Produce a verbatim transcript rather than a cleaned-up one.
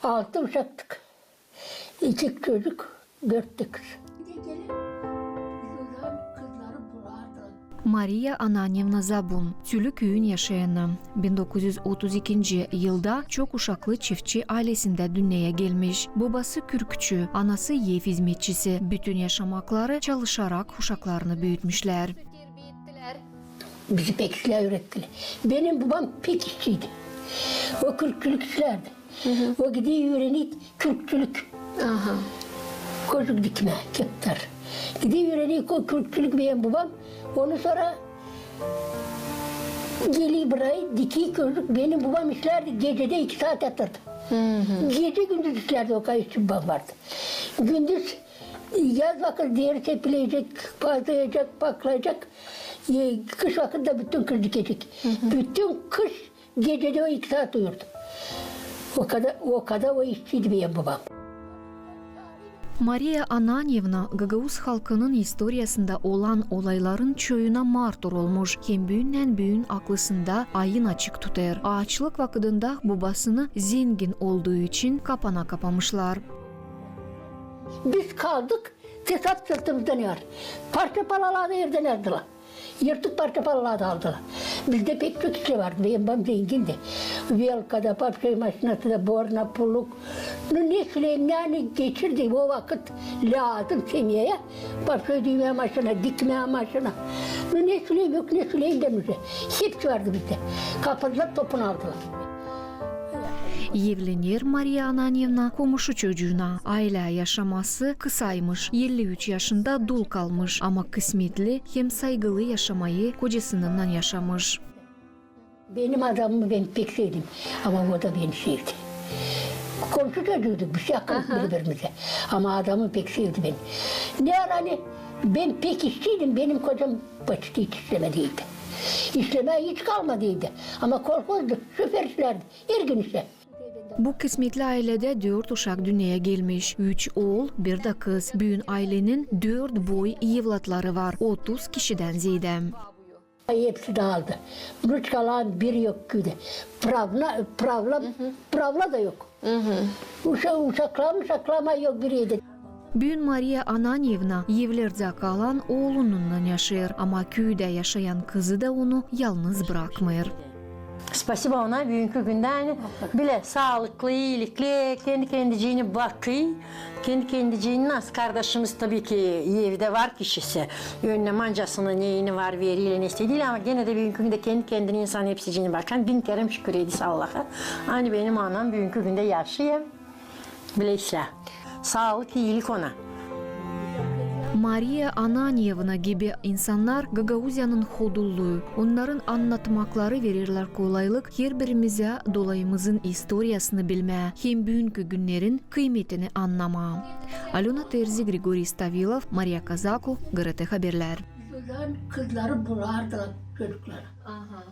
Altı uşaktık. İki çocuk, dört de kız. Bir de gelin, biz o zaman kızları bulardık. Mariya Ananyevna Zabun, Tülü küüyün yaşayanı. Bin dokuz üz otuz ikinci yılda çok uşaklı çiftçi aylesindä dünneyä gelmiş. Bobası kürkçü, anası ev izmetçisi. Bütün yaşamakları çalışarak uşaklarını büütmüşlär. Bizi pek işlää üürettilär. Benim bobam pek işçiydi. O kürkçülük işlärdi. O gider üürenir kürkçülük. Aha. Kožuk dikmää, keptar. Gider üürenir ko-, kürkçülük benim bobam. Onu sora geler burayı, diker kožuk. Benim bobam işlärdi, gecedä iki saat yatırdı. Gece gündüz işlärdi, o kadar işçi bobam vardı. Gündüz yaz vakıt deri sepilecek, pazlayacak, paklayacak. E, kış vakıt da bütün kış dikecek. Bütün kış gecedä o iki saat uyurdu. O kadar, o kadar o işçiydi benim bobam. Mariya Ananyevna gagauz halkının istoriyasında olan olayların çoyuna martor olmuş, hem büündän-büün aklısında ayın açık tutêr. Aaçlık vakıdında bobasını zengin olduğu için kapana kapamışlar. Biz kaldık, tesap sırtımızdan yar. Parça-parça da evdän aldılar. Yırtık parça-parça da aldılar. Bizdä pek çok işçi vardı. Benim bobam zengindi. Velka da, papşoy maşinası da, borna, puluk. Nu, ne söleyim, ne ani geçirdi o vakıt lääzım semyaya. Papşoy düymää maşina, dikmää maşina. Nu, ne söleyim, yok, ne söleyim dä, nu, hepsi vardı bizdä. Kapıldılar, topunu aldılar. Evlener Mariya Ananyevna komuşu çocuuna. Aylä yaşaması kısaymış. Elli üç yaşında dul kalmış, ama kısmetli hem saygılı yaşamayı kocasınnan yaşamış. Benim adamımı bän pek sevdim, ama o da beni sevdi. Komşu çocuuyduk biz, yakın bir-birimizä. Ama adamım pek sevdi beni. Ne ara ani bän pek işçiydim, benim kocam почти hiç işlemedi evdä. İşlemää hiç kalmadı evdä. Ama kolhozdu, şofer işlärdi. Her gün işlär. Bu kısmetli ayledä dört uşak dünneyä gelmiş. Üç ool, bir dä kız. Büün aylenin dört boy evlatları var. Otuz kişidän zeedä. Hepsi daaldı. Vnuçkalar bir yok küüdä. Pravna, pravla, pravla da yok. Uşa-, uşaklarım, uşaklarım yok bir evdä. Büün Mariya Ananyevna evlerdä kalan oolununnan yaşêêr, ama küüdä yaşayan kızı da onu yalnız brakmêêr. Spasiba ona büünkü gündä, ani bölä saalıklı, iilikli, kendi-kendiciini bakêr. Kendi-kendiciini, nasıl kardaşımız, tabii ki, evdä var kişisi. Önünä mancasını, neyini var, verer, ne isteer, ama genä dä büünkü gündä kendi-kendini insan hepsiciini bakan, bin kerä şükür ederiz Allaha. Ani benim anam büünkü gündä yaşêêr. Bilä islää. Saalık, iilik ona. Mariya Ananyevna gibi insannar Gagauziyanın hodulluu. Onnarın annatmakları vererlär kolaylık herbirimizä dolayımızın istoriyasını bilmää hem büünkü günnerin kıymetini annamaa. Alöna Terzi, Grigoriy Stavilov, Mariya Kazaku, GRT Haberlär. Biz o zaman kızları bulardılar çocuklara. Aha.